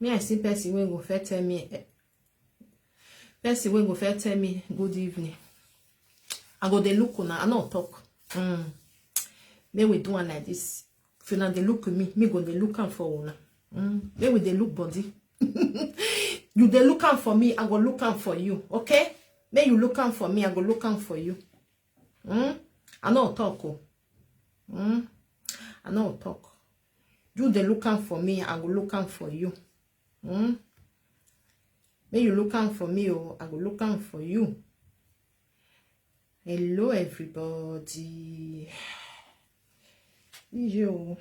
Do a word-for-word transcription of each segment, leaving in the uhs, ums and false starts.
Me, I see person wey go first tell me, eh, person wey go first tell me good evening. I go dey look una, I no talk. Mm. Make we do am like this. If una dey look me, me go dey look am for una. Mm. Make we dey look body. You dey look am for me, I go look am for you. Okay? Make you look am for me, I go look am for you. Mm? I no talk. Oh. Mm? I no talk. You dey look am for me, I go look am for you. Mm? Make you look am for me, oh, I go look am for you. Hello, everybody. Yo.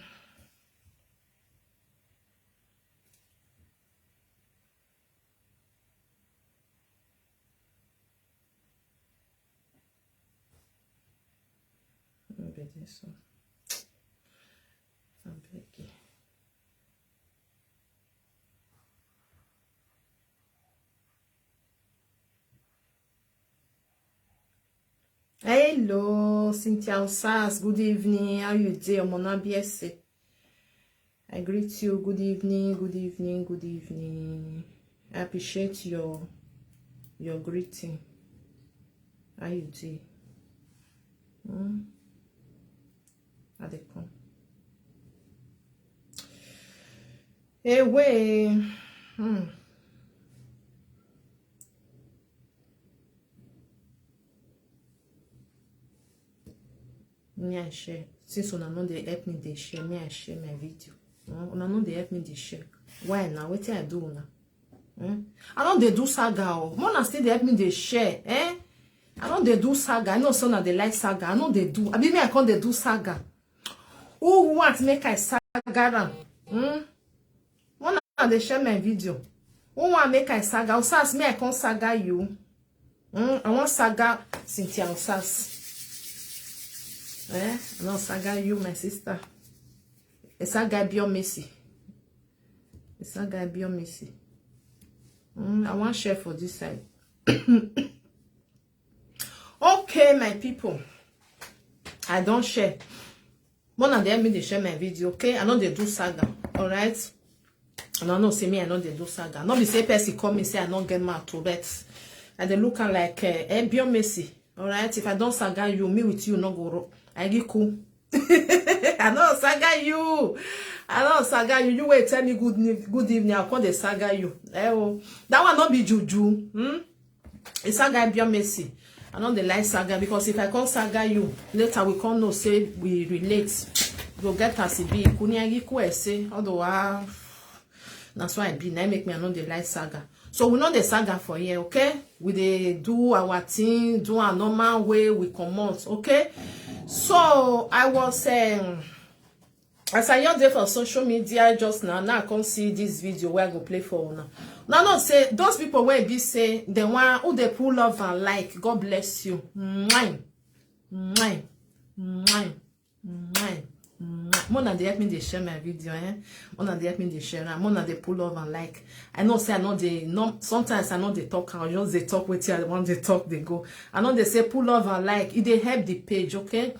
Maybe this one. I'm begging. Hello, Cynthia Osas. Good evening. How you dey, Omona B S A? I greet you. Good evening. Good evening. Good evening. I appreciate your your greeting. How you dey? Hmm? How they come? Hey, way. Hmm. Me I share. Since una no dey help me dey share, me I share my video. Hmm? Una no dey help me dey share. Why now? Wetin I do una? Hmm? I no dey do saga o. Mona still dey help me dey share. Eh? I no dey do saga. I know say una dey like saga. I no dey do. Abi me I come dey do saga. Who want make I saga am? Hmm? Mona dey share my video. Who want make I saga? Osas, me I come saga you. Mm, I want saga Cynthia Osas. Eh? I want saga you, my sister. A saga Biomesi. A saga Biomesi. Mm, I want share for this side. Okay, my people. I don't share. Mona dey help me dey share my video, okay? I no dey do saga, all right? And I know say me, I no dey do saga. No be say person call me say I no get mouth to bet. I dey look am like uh, Ebio Messi, all right? If I don't saga you, me with you no go ro. I get cool. I no saga you. I no saga you. You wait tell me good good evening. I call the saga you. Eh, oh. That one no be juju. Hmm? It's a guy Biomesi. I know the like saga because if I call saga you, later we call no say we relate. Go get us a be. Kuni agi kwe say, although ah, that's why I be. Now make me I know the like saga. So we know the saga for here, okay? We dey do our thing, do our normal way, we comot, okay? So I was saying, as I just dey for social media just now, now I come see this video where I go play for una. Now no say those people wey be say the one who dey pull love and like, God bless you. Mwah. Mwah. Mwah. Mwah. Mwah. Mona dey help me dey share my video, eh? Mona dey help me dey share am. Mona dey pull love and like. I know say I know dey no sometimes I know dey talk. I just dey talk wetin I want dey talk dey go. I know dey say pull love and like. It dey help the page, okay?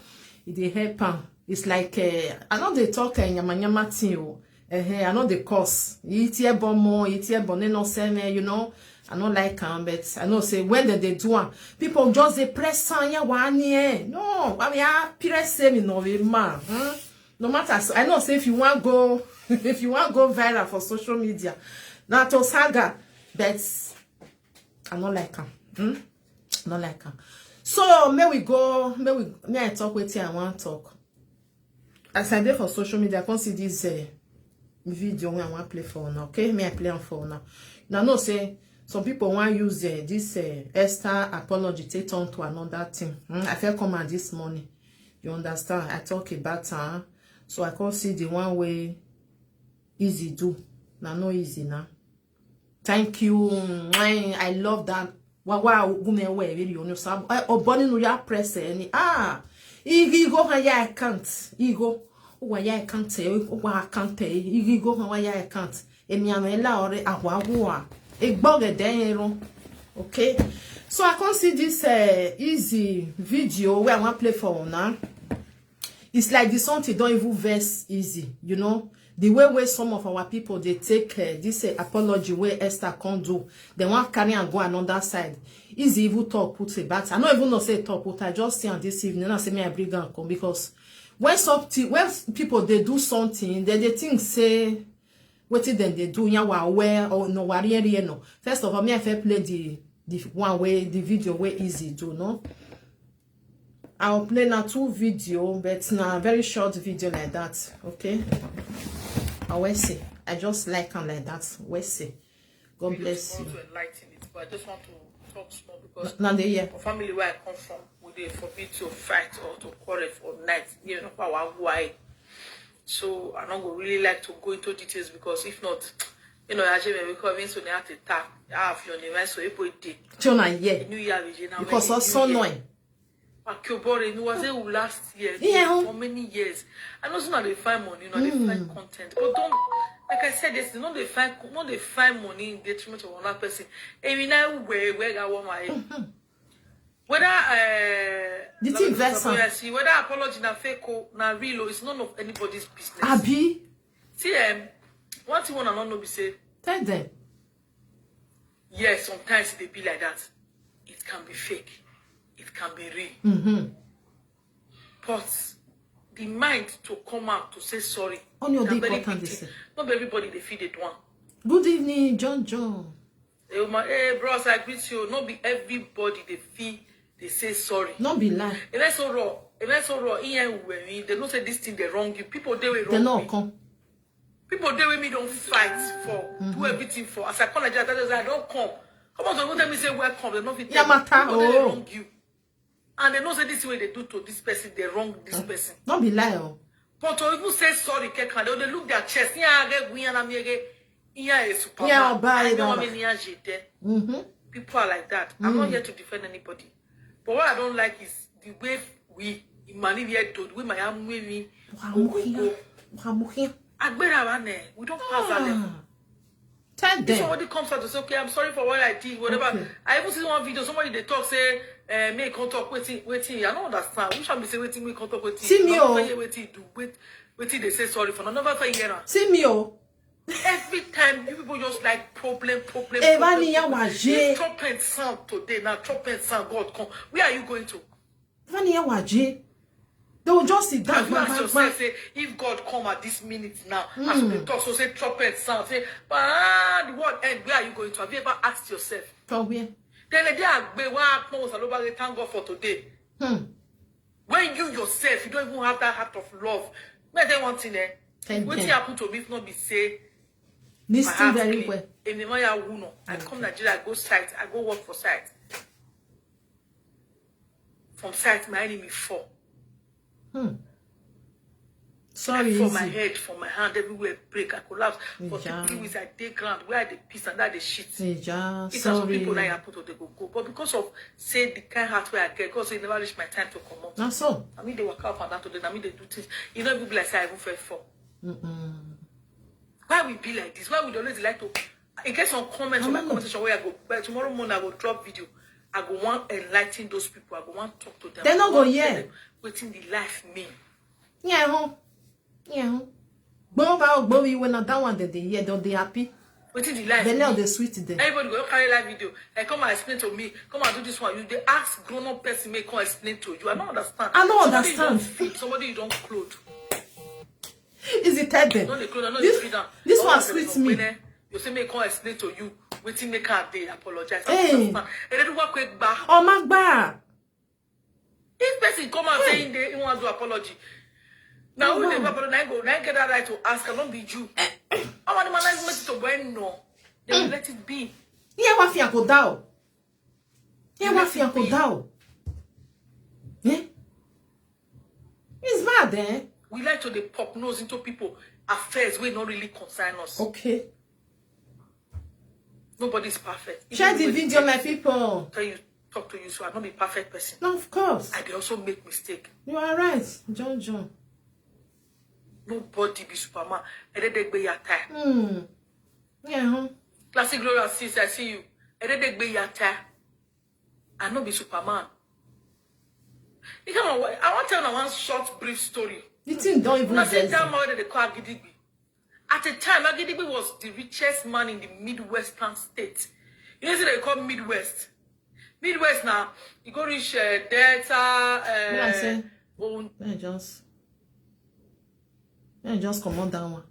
It dey help am. It's like uh, I know dey talk uh, nyama nyama thing o. Uh, I know dey curse. Iti ebomo, iti ebone no seme, you know. I no like am, but I know say when dem dey do am, people just dey press am. Yeah, one year. No, I mean, I press say me no be man. Hmm? No matter, so I know say if you want go, if you want go viral for social media, na to saga, but I no like am. Hmm? I no like am. So may we go, may we, may I talk wetin I want talk. As I dey for social media, I come see this uh, video wey I wan play for una, okay? May I play am for una. Una know say some people wan use uh, this uh, Esther apology take turn to another thing. Hmm? I first come out this morning. You understand? I talk about am. So I come see the one wey easy do. Na no easy na. Thank you. Mwah. I love that. Wa wa gume we really on your sab. Eh, oboni no ya press any. Ah. Igi go ha ya account. Igo. Wa ya account. Wa account. Igi go ha wa ya account. Emi amela ore ahwa wa. Egbo ge den ero. Okay. So I come see this uh, easy video where I want play for now. It's like the something don't even verse easy, you know. The way wey some of our people dey take, eh, this, eh, apology wey Esther come do, dem wan carry am go another side. Izzy even talk put about, I no even know say e talk put, I just see am this evening, I say make I bring am come, because when something, when people dey do something, dem dey think say wetin dem dey do, yan wa we or no wari eri no. First of all, me I fit play the, the one wey, the video wey Izzy do, no? I'll play na two video, but na very short video like that, okay? I will say, I just like am like that. We say, God bless you. To enlighten it, but I just want to talk small because Now they hear. The family where I come from, we dey forbid to fight or to quarrel for night. You know, for our why. So I don't go really like to go into details because if not, you know, I just may come in so they have to tap. I have your name, so every day. Chona, yeah. New Year, we dey now. Because also annoying. Akio Bore, you know, was it last year? Yeah. For many years. I know some they find money, you know, they find content. But don't, like I said, this, no, they find, no, they find money in detriment of another person. And we now where, where I want my. Whether uh, The thing like vex am. Osakoya, see, whether apology na fake o, na real o, it's none of anybody's business. Abi, See, um, one thing one I don't know be say, tell them. Yes, sometimes they be like that. It can be fake. It can be real. Mm-hmm. But the mind to come out to say sorry. Only na the very important big this. Thing. Not everybody they feel they do one. Good evening, John John. Hey, my, hey, bros, I greet you. Not be everybody they feel they say sorry. No be lie. If I so raw, if I so raw, in here we they don't say this thing they wrong you. People they will They wrong no me. Come. People they with me don't fight for, do everything for. As I call Nigeria, I tell them, "I don't come." Come on, don't tell me say welcome. They not fit Yeah, matter, People they oh. Wrong you. And they know say this way they do to this person, they wrong this person. No be lie. Oh. But to even say sorry, Kekan, they, they look their chest. Yeah, I get we and I'm here. Yeah, it's super. Yeah, bye, I know bye. Many years you there. Mm-hmm. People are like that. I'm not here to defend anybody. But what I don't like is the way we, in Mali, we are told, we might have we, we, Wamuhia. Wamuhia. Agbera wa ne, we don't pass that level. Tell If them. Somebody comes out to say, "Okay, I'm sorry for what I did, whatever." Okay. I even see one video, somebody they talk say, uh, "Me can't talk waiting, waiting." I don't understand. Which one be say waiting, we can't talk waiting. See me, I don't oh. Hear waiting, do wait, waiting. They say sorry for no, never fair year. See me, oh. Every time you people just like problem, problem. Eh, problem, Vani, ya problem. waje. If trumpet sound today, now trumpet sound, God come. Where are you going to? Vani ya waje. They will just sit down. Have you Bang, asked bang, yourself, bang. Say, if God come at this minute now, as we talk, so say trumpet sound, say, "Bah, the world end, where are you going to?" Have you ever asked yourself? From where? Then the day I gbe, why I pause and over thank God for today. Hmm. When you yourself, you don't even have that heart of love. Let me tell you one thing, eh? Thank What you. Thank Happened you. To me, if not be say, Listen very well. If the money I who no, I come Nigeria, I go site, I go work for site. From site, my enemy fall. Hmm. Sorry, For my Izzy. Head, for my hand, everywhere break, I collapse. For Yeah. Three weeks, I take ground where I dey piss and that they shit. Yeah, If some people now sorry. I put on, they go go. But because of say the kind heart where I get, God say never reach my time to come up. Not so. I mean, they work out and that today. I mean, they do things. You know, people like say I even fell for. Mm-mm. Why we be like this? Why we always like to? I get some comments on my Mama. Comment section where I go. But tomorrow morning I go drop video. I go want enlighten those people. I go want talk to them. They no I go want tell hear. Them wetin the life mean. Yeah, huh? Yeah, huh? Gbogbo ba ogbo we when that one that they hear, don't they happy? Wetin the life They know mean. They sweet them. Everybody go carry live video. Hey, come and explain to me. Come and do this one. You they ask grown up person may come explain to you. I don't understand. I don't Somebody you understand. Don't feed, somebody you don't clothe. Is it tell You them? don't dey clothe, I know This, you feed am. this All one of them sweet go me. When, eh, you say may come explain to you. Wetin make her dey apologize. I Hey. Understand. And then what quick back. Oh my God. If person come out Hey. Saying they want to apology. Now Oh, who they wow. Apologize? Now go now get that right to ask. I don't be you. I want the man like to boy no. They will let it be. Yeah, what fear go down. Yeah, what fear go down. Eh? It's bad, eh? We like to dey pop nose into people affairs wey no really concern us. Okay. Nobody's perfect. Share Even the when video, they my people. Tell you, talk to you, so I'm not a perfect person. No, of course. I dey also make mistake. You are right, John John. Nobody be Superman. Ededegbe yata. Hmm. Yeah, huh? Classic Gloria, since I see you, Ededegbe yata. I no be Superman. You come on, I want to tell you one short, brief story. The thing don't even Una see vex that am. Man wey they call Agidigbi. At a time, Agidigbe was the richest man in the Midwestern state. You know what they call Midwest? Midwest now, you go reach uh, Delta. When I Uh, say, oh, let me just, let me just comot that one.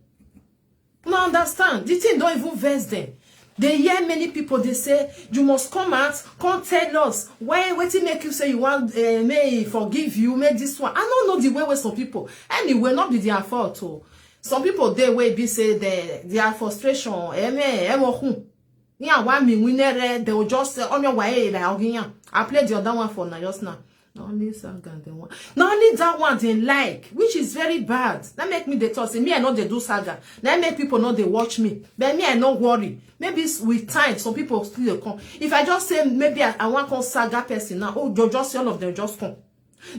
Una understand? The thing don't even vex them. They hear many people, they say, "You must come out, come tell us. Why, wetin make you say you want uh, may forgive you, make this one?" I don't know the way with some people. Anyway, not be their fault. Oh. Some people, they will be say they, their frustration, eh, me, eh, mo, hmm. Yeah, why me, we never, they will just say, "Oh, no, why, eh, like, okay, yeah." I played the other one for now, just now. Na only saga dem want. Na only that one they like, which is very bad. That make me dey talk say me I no dey do saga. That make people no dey watch me. But me I no worry. Maybe s- with time some people still dey come. If I just say maybe I, I wan come saga person now, oh, you just see all of them just come.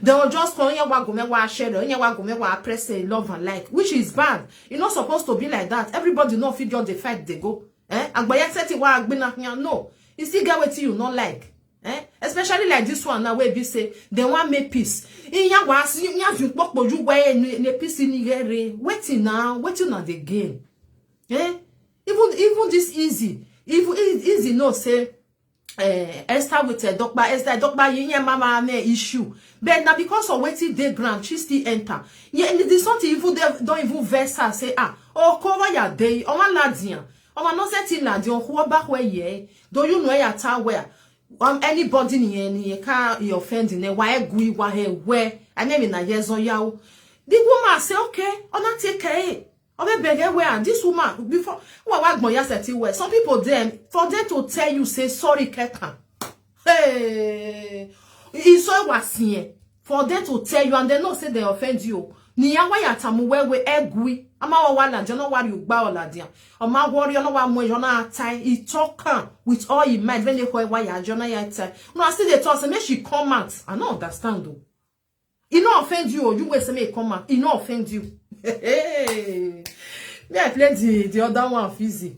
They will just come. "Onye wa go me wa share, onye wa go me wa press say love and like," which is bad. E no suppose to be like that. Everybody no fit just dey fight dey go. Eh? Agbaya seti wa agbina yan no. You still get wetin you no like. Eh? Especially like this one now wey be say they wan make peace. Iya wa si ya fi popo ju gbe ne ne peace ni here. Wetin now? Wetin na dey gain? Eh? Even even this easy. Even e- easy no say eh, Esther with uh, Dokpa, Esther Dokpa, you hear mama me issue. But now because of wetin dey ground, she still enter. Yeah, and this something even dey don't even vex her say ah, oh, cover your day, oh my ladian, oh my no setting ladian, who back where ye? Do you know ya ta where? Um, anybody ni ni ka you offend ni wa egui wa he where? I mean na years on yao. The woman say okay, ona take care. Obe bege where and this woman before wa wa gbon ya seti where. Some people dem for them to tell you say sorry kekan. Hey, it's so was here for them to tell you and they know say they offend you. Ni ya wa ya tamu we we egui. Ama wa wa na jono wa ri ugba ola dia. Oma worry no wa mo jona atai. He talk am with all his mind when they call wa ya jona ya atai. No, I still dey talk say make she come out. I no understand though. E no offend you, oh, you wey say make e come out. E no offend you. Me I play the the other one fizzy.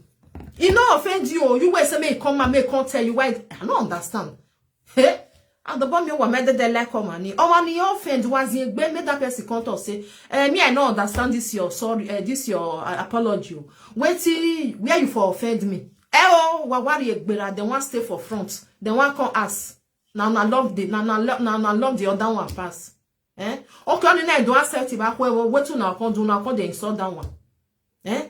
E no offend you, oh, you wey say make e come out, make e come tell you why. I no understand. Hey, and the bomb you were made they like come and oh man, you offend was in gbe make that person come talk say, eh, me I no understand this your sorry, eh, this your uh, apology. Oh. Wait till where you for offend me. Eh oh, wa worry egbera, they want stay for front, they want come ask. Now na love the now na lo- now na love the other one pass. Eh? Okay, only now I do accept it back where what you now can do now can they insult that one. Eh?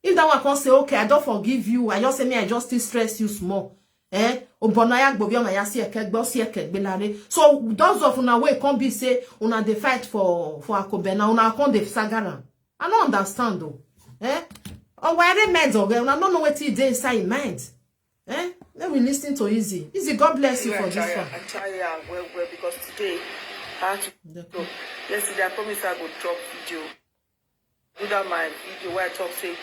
If that one can say okay, I don't forgive you. I just say me I just still stress you small. Eh? Obonaya gbobi oma ya si eke gbo si eke gbe lare. So those of una wey come be say una dey fight for for Akobe na una come dey saga am. I no understand though. Eh? Oh, why they mind okay? Una no know wetin dey inside im mind. Eh? Let me listen to Easy. Easy, God bless you for this one. I try am well well because today I had to The- go. Yesterday I promise I go drop video. Do that my video where I talk say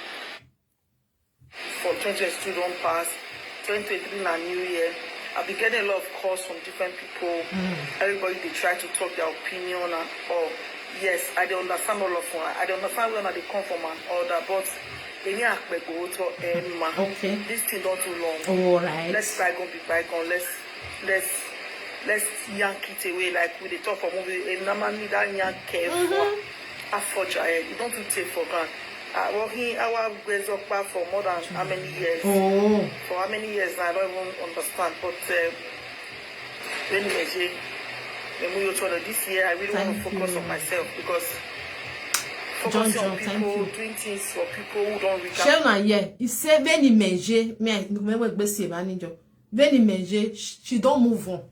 for twenty twenty-two don pass, twenty twenty-three na new year. I be getting a lot of calls from different people. Everybody they try to talk their opinion and all. Yes, I dey understand all of una. I dey understand where una dey come from and all that, but any akpego to eh, ma. Okay. This thing don too long. All right. Let's bygone be bygone. Let's let's let's yank it away like we dey talk for movie. A normal need that yank care for afọja. Eh, you don't take for granted. Uh, working our ways up for more than how many years? Oh. For how many years now? I don't even understand. But uh, when you say, when we told her this year, I really want to Thank focus you. On myself because John, focusing on John, thank people, you. Doing things for people who don't reach out. Shell na here. He say Veni Meje. Me, I me we gbe si ba ni jo. Veni Meje. She, she don't move on.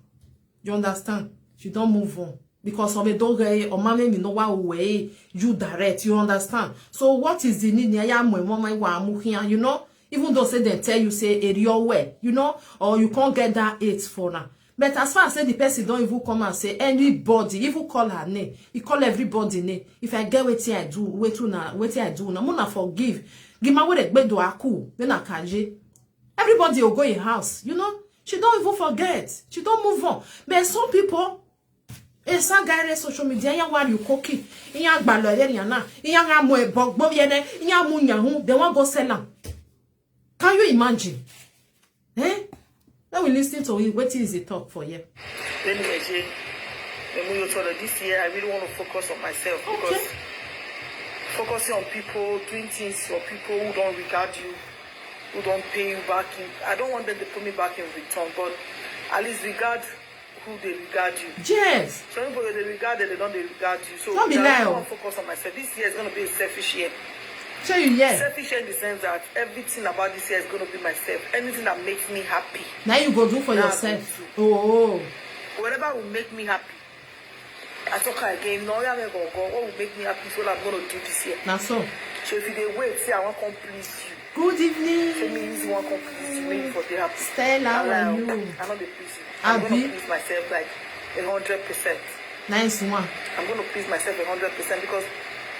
You understand? She don't move on because of a dog or mommy me no wa way you direct. You understand? So what is the need? Ya mo mo my wa mu here. You know. Even though say they tell you say area where you know or you can't get that eight for now. But as far as say the person don't even come and say anybody, even call her name, he call everybody name. If I get wetin I do, wetin una wetin I do, una muna forgive. Give my way gbedo aku, then I kaje. Everybody will go in house, you know. She don't even forget. She don't move on. But some people, e sa gare social media, ya wa you cookie, ya gbalo ere yana, ya ga mo e bogbo yene, ya mu nyahu, they wan go sell am. Can you imagine? Eh? Let we listen to it. What is the talk for here? Anyway, Jay, when we told her this year, I really want to focus on myself Okay. Because Focusing on people, doing things for people who don't regard you, who don't pay you back. In, I don't want them to put me back in return, but at least regard who they regard you. Yes. Some people they regard it, they don't they regard you. So Don't be I lie, don't oh. want to focus on myself. This year is going to be a selfish year. Show you, yes. Selfish year in the sense that everything about this year is going to be myself. Anything that makes me happy. Now you go do for Nah, yourself. go Oh. Whatever will make me happy. I talk again. No, I go go. What will make me happy is what I'm going to do this year. Now so. So if you dey wait, say I want to come please you. Good evening. Say me use one come please you. Make for dey happy. Stella, how are Allow. you? I no dey please you. I'm gonna Abi? Please myself like a hundred percent. Nice one. I'm gonna please myself a hundred percent because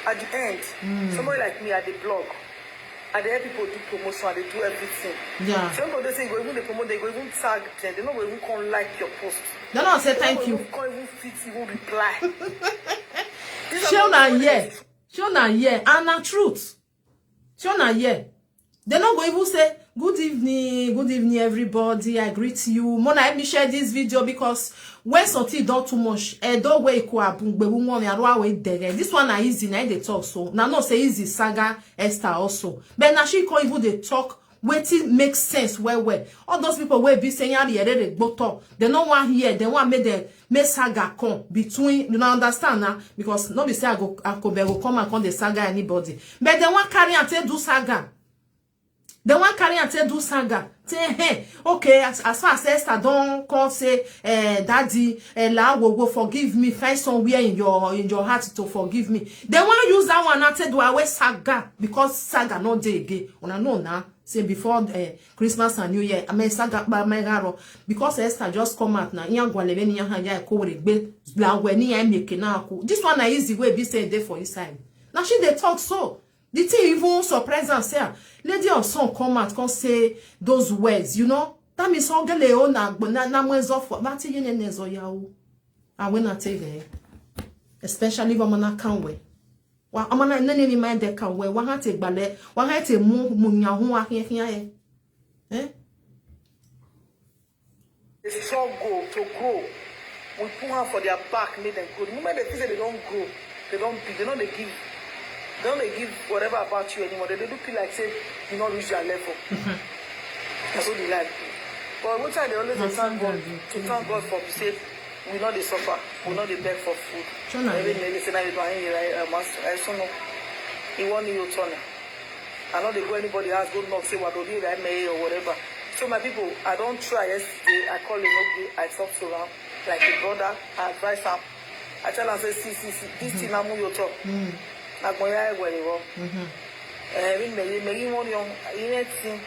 at the end, Mm. Somebody like me, I dey blog. I dey help people do promotion. I dey do everything. Yeah. Some people they say you go even dey promote, they go even tag them. They no go even come like your post. They don't say They thank no go you. Even come even fit even reply. These are Show not na people here. They, Show na here. And na truth. Show na here. They no go even say good evening, good evening everybody. I greet you. Mona, help me share this video because when something don too much, eh, don't wake up, but we want me. I don't wait there. This one na easy. Na dey talk so. Na no say easy saga Esther also. But now she can't even dey talk wetin make sense well well. All those people wey be saying yari yere dey gbotọ, they no wan hear, they wan make them make saga come between. You know, understand now? Because no be say I go, I go, they go come and come dey saga anybody, but they wan carry and take do saga. They wan carry and take do saga. Say hey, okay, as, as far as Esther don come say, eh, daddy, eh, la wo wo, forgive me, find somewhere in your, in your heart to forgive me. They wan use that one and take do away saga because saga no dey again. Una know now. Say before, eh, Christmas and New Year, I mean saga ba my garo because Esther just come out now. Iya gwalebe ni ya ha ya ko were gbe la we ni ya make na ko. This one na easy way be say dey for inside. Now she dey talk so. The thing even surprise am say, ah, lady of son come out come say those words, you know. That means some girl o na na na mwenzo for that thing you nezo ya o. And when I tell them, especially if I'm on a can way. Wa amana nene ni mind that can way. Wa ha te gbale, wa ha te mu mu nya hu wa hia hia e. Eh? They struggle to grow. We put hand for their back, make them grow. The moment they feel that they don't grow, they don't be, they don't they give, they don't they give whatever about you anymore. They, they do feel like say you not reach their level. That's what they like. But what time they always dey thank God to thank God for be say we not dey suffer, we not dey beg for food. Sure na. Every minute say now you do anything like uh, master. I so no. You want you turn. I know they go anybody house go knock say what do you like me or whatever. So my people, I don't try yesterday. I call him okay. I talk to him like a brother. I advise him. I tell him say see see see this thing I'm your talk. Na gbon ya egwe ni wo. Eh, mi me me yi won yo, yi ne tin.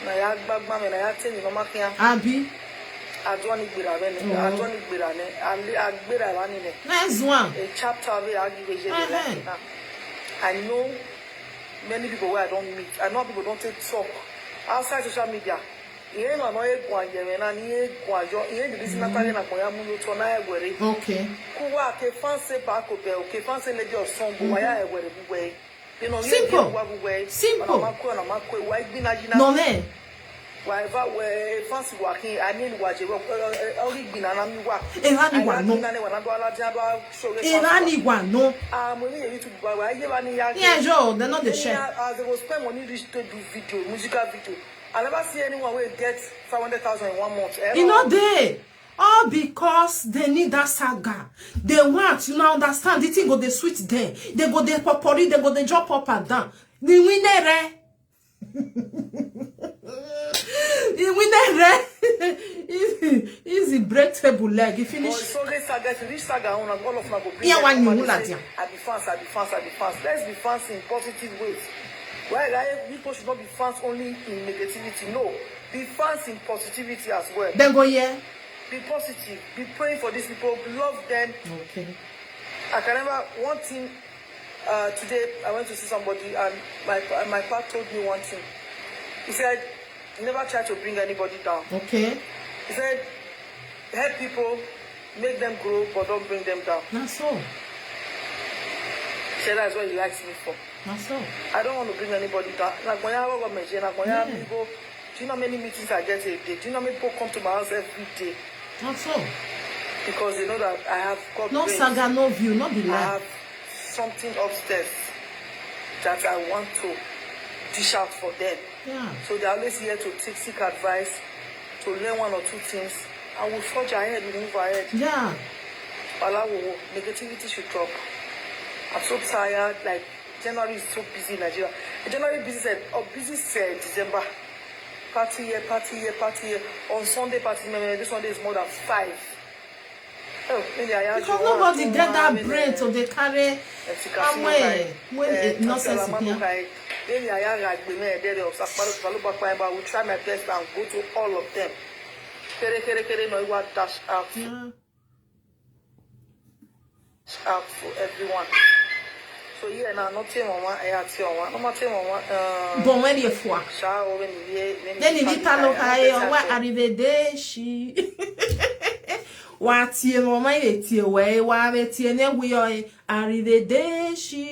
Na ya gbagba me na ya tin no ma kian. Abi. Ajo ni gbera be ni. Ajo ni gbera ni. Ali agbera wa ni ne. Nice one. A chapter we agi we je Uh-huh. na. I know many people where I don't meet. I know people don't take talk outside social media. Ihe na no egwu anyere na ni egwu ajo. Ihe the reason that I na koya mu yo to na egwere. Okay. Kuwa ke fancy pa ko be, ke fancy lady of song wa ya egwere buwe. You know, Simple. Wa buwe. Simple. Na makwe na makwe wa igbina jina. No ne. Wa eva we fancy wa kin, I mean wa je wa ori gbina na mi wa. Era ni wa no. Na ne wa na do ala dia do show. Era ni wa no. Ah, mo ni YouTube wa wa ye ba ni ya. Yeah, Joe, they not the share. As they go spend money reach to do video, musical video. I never see anyone will get five hundred thousand in one month. You know they all because they need that saga. They want, you know, understand the thing go they sweet them. They go they popori, they go they jump up and down. The winner. The winner. Easy, easy break table leg. You But finish. it's always saga. If you reach saga, on all of them go bring Yeah, them one come you and will say, at you. I be fans, I be fans, I be fans. Let's be fans in positive ways. Why like people should not be fans only in negativity? No, be fans in positivity as well. Then go here. Be positive. Be praying for these people. Love them. Okay. I can remember one thing. Uh, today I went to see somebody, and my my papa told me one thing. He said, "Never try to bring anybody down." Okay. He said, "Help people, make them grow, but don't bring them down." That's all. He said that's what he likes me for. That's all. I don't want to bring anybody down. Like when I work on my chain, like when I go, do you know how many meetings I get a day? Do you know how many people come to my house every day? That's all. Because they know that I have God No grace. Saga, no view, not be I lie. Have something upstairs. that I want to dish out for them. Yeah. So they're always here to take, seek advice, to learn one or two things, and we forge ahead, we move ahead. Yeah. Alawowo, negativity should drop. I'm so tired. Like, January is so busy in Nigeria. January busy said, or busy said December. Party here, party here, party here. On Sunday, party. Meh, meh, this Sunday is more than five. Oh, maybe I Because nobody get that brain to dey carry. Amwe, when it nonsense here. Maybe I have like the man there of Sakparo Saluba Paiba. I will try my best and go to all of them. Kere, kere, kere, no, you want dash out. Yeah. Out for everyone. So yeah, now not team on one, I had team on one. No more team on one. Uh, Bon, when you for. Sha, when you hear, when Then you need to look at your what arrivederci. What you mama you tie we what you ne we are arrivederci.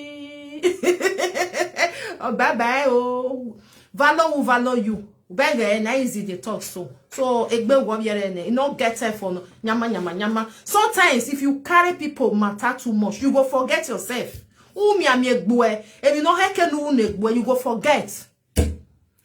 Oh, bye bye oh. Value value you. Beg eh, na easy dey talk so. So egbe wo yere ne. You no get time for no. Nyama nyama nyama. Sometimes if you carry people matter too much, you go forget yourself. Umi ami egbo eh. If you no heke no un egbo eh, you go forget.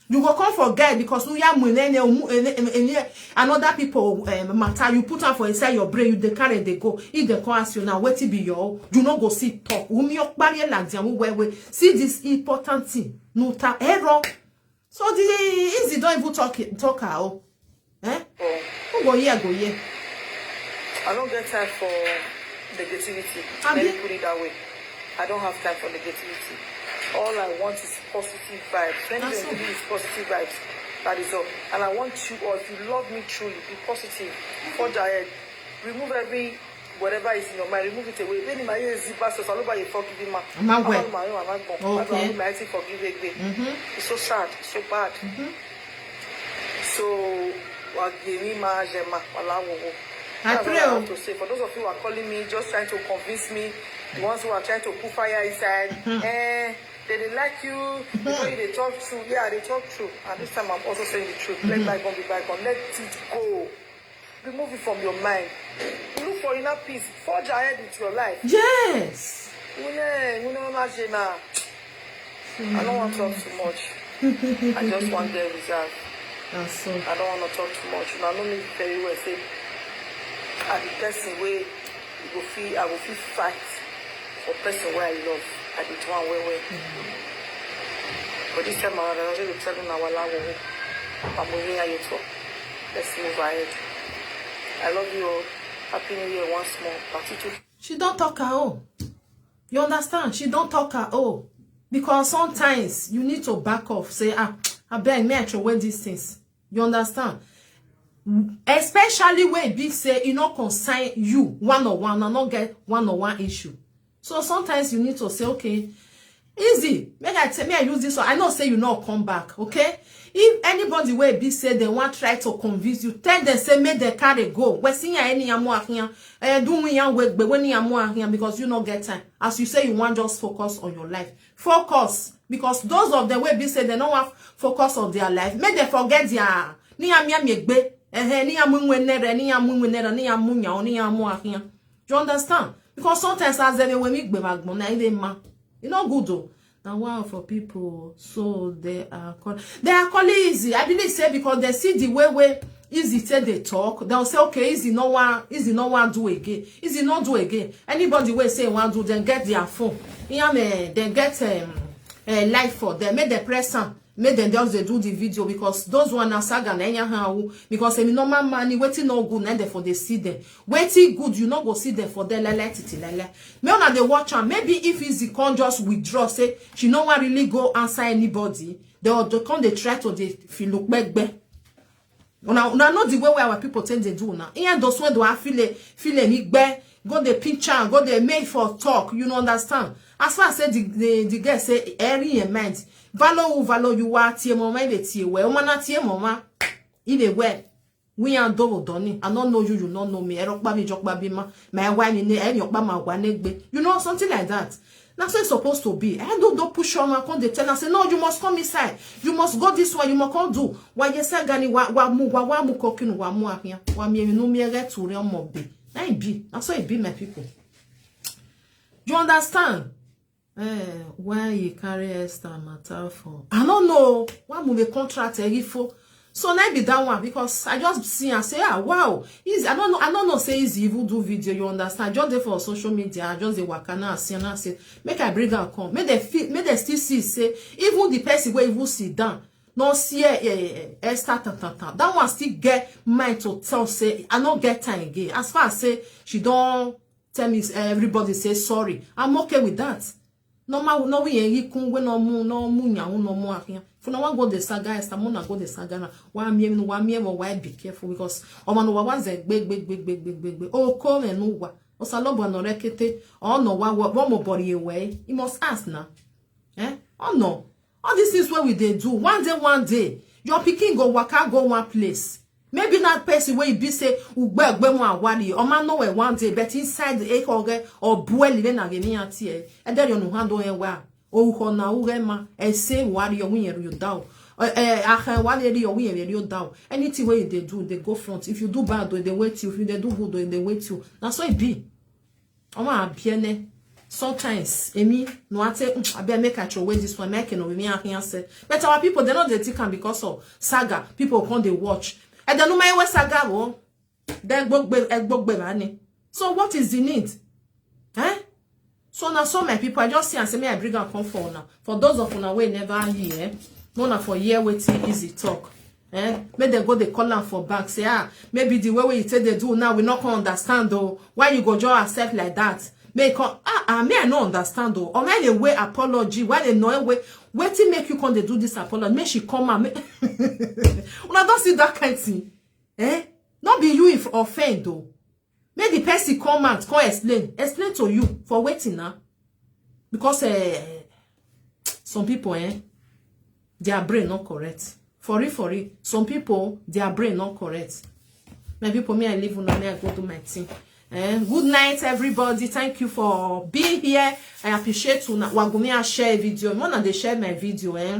You go come forget because you ya mu ne ne umu- ene- ene- ene- another people um, matter. You put am for inside your brain. You dey carry dey go. If they come ask you now, wetin be your? You no go see talk. Umi okpari like dem well well. See this important thing. No ta error. So the easy don't even talk it- talk her. Oh. Eh? Who go here go here? I don't get time for negativity. Abi- Let me put it that way. I don't have time for negativity. All I want is positive vibes. When That's you all. Give me is positive vibes. That is all. And I want you all, if you love me truly, be positive. Forge ahead. Remove every whatever is in your mind. Remove it away. When my ears zip us, I'll buy a forgiving man. Am I well? I'm not going. Okay. I'm not going to forgive again. It's so sad. It's so bad. So, wageni ma jema, walawowo. I That's pray all I o. Have to say. For those of you who are calling me, just trying to convince me, the ones who are trying to put fire inside, eh, they, they like you, you know, they talk true. Yeah, they talk true. And this time I'm also saying the truth. Let bygone be bygone. Let it go. Remove it from your mind. Look for inner peace. Forge ahead with your life. Yes. Une, une ma jema. I don't want to talk too much. I just want to get reserved. That's so. I don't want to talk too much. Una know me very well. Say, I be person wey you go feel, I go feel fight for person wey I love. I be do am well well. But this time around, I just dey tell una wala wo. I'm moving here to. Let's move ahead. I love you all. Happy New Year once more. Party two. She don't talk her own. You understand? She don't talk her own. Because sometimes you need to back off. Say, ah, I beg me, I throw away these things. You understand? Especially when e be say e no concern you one on one, una no get one on one issue. So sometimes you need to say, okay, easy. Make I tell me I use this one. I know say you no come back, okay? If anybody wey be say they want try to convince you, tell them say make they carry go. We see ya any yamu ahian. Eh, do we yan we gbe we ni yamu ahian because you no get time. As you say you want just focus on your life. Focus because those of them wey be say they no want focus on their life, make they forget their ni yami yami gbe. Eh, ni yamu nwe nere, ni yamu nwe nere, ni yamu nya, ni yamu ahian. You understand? Because sometimes as they when we gbe magbon na even ma. E no good though. Na wow for people. So they are call they are calling easy. I believe say because they see the way way easy say they talk, they'll say okay, easy no one, easy no one do again. Easy no do again. Anybody wey say one do, then get their phone. Yeah, man, then get um, a light for them. Make the press am. Make them just dey do the video because those one na saga na anyhow. Because a normal man, waiting no good, na they for they see them. Waiting good, you no go see them for there like like titi like like. Me una dey watch am. Maybe if easy come just withdraw, say she no wan really go answer anybody. They will come dey try to dey feel look back. Una una know the way wey our people take dey do una. Here those wey do I feel a feel a big bear, go dey pinch am, go dey make for talk. You no understand. As far as say the the the girl say eri your mind. Valo u valo you wa tie mo ma ibe tie we. O ma na tie mo ma. Ibe we. We and Doro Donny. I no know you, you no know me. Erokpa mi jokpa bi ma. My wife ni ne eri okpa ma wa negbe. You know something like that. Na so it's supposed to be. I don't don't push on and come dey tell am say no, you must come inside. You must go this way. You must come do. Wa ye se gani wa wa mu wa wa mu kokinu wa mu ahia. Wa mi emi no mi ere to re omo be. Na e be. Na so e be, my people. You understand? Eh, why he carry Esther matter for? I don't know. Why move a contract, eh, ifo? So na be that one, because I just see and say, ah, wow. Easy. I don't know. I don't know. Say easy. Even do video. You understand? Just there for social media. I just dey waka now. See and I say, make I bring her come. Make they feel. Make they still see. Say even the person where even sit down, no see, eh, eh, eh, Esther tan tan tan. That one still get mind to tell. Say I no get time again. As far as say she don't tell me, eh, everybody say sorry. I'm okay with that. No ma no we yen kun we no mu no mu nya no mu akin. If una wan go the saga, Esther, una go the saga na. Wa mi no wa mi mo wa be careful, because o ma no wa wa ze gbe gbe gbe gbe gbe gbe gbe. O ko me no wa. O sa lo bo no rekete. O no wa wa mo bori ewe. He must ask na. Eh? Oh no. All these things where we they do, one day, one day, your pikin go waka go one place. Maybe not person where you be say ugbe ugbe mo awari. O ma no we one day, but inside the echo or bueli na gemi ati e. And then you know handle e wa. O ho na uge ma e say wari o wi yen you down. Eh, eh, ahan wari eri o wi yen you down. Anything where they do, they go front. If you do bad, they wait you. If you they do good, they wait you. That's how it be. Omo abiene. Sometimes emi no ate, mm, abeg make I throw away this one, make I no be me akin say. But our people, they know they take am because of saga. People come they watch. And they know my way saga wo. Then gbogbo e gbogbo ba ni. So what is the need? Eh? So now, so my people, I just see and say me I bring am come for now. For those of una wey never hear, no na for hear wetin easy talk. Eh? Make dem go dey call am for back. Say, ah, maybe the way wey you take dey do now, we no come understand though. Why you go just accept like that? Make come, ah, ah, me I no understand though. Or why the way apology? Why they no way? Wetin make you come dey do this apology? Make she come and make una don see that kind thing. Eh? Not be you if offend though. Make the person come out, come explain, explain to you for waiting now. Because eh, some people, eh, their brain not correct. For real, for real, some people, their brain not correct. My people, me I leave una, me I go do my thing. Eh, good night, everybody. Thank you for being here. I appreciate una. Wagumi, I share a video. More than they share my video, eh.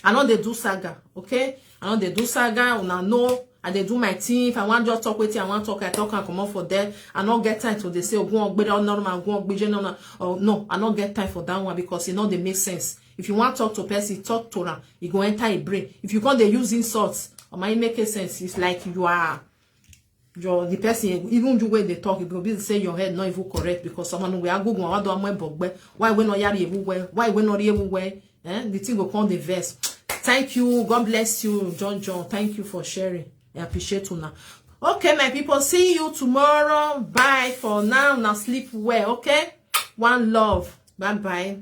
I know they do saga, okay? I know they do saga, una know. I dey do my thing. If I want just talk wetin I want talk, I talk and come up for there. I no get time to dey say ogun ogbere or normal ogun ogbere no no. Oh no, I no get time for that one because e no dey make sense. If you want talk to person, talk to am. E go enter a brain. If you come dey use insults, or my make a sense. It's like you are your the person, even you when they talk, it go be say your head not even correct because someone we are good one. Why we not yari everywhere? Why we not everywhere? Eh? The thing go come the verse. Thank you. God bless you, John John. Thank you for sharing. I appreciate you now. Okay, my people. See you tomorrow. Bye for now. Now sleep well. Okay. One love. Bye bye.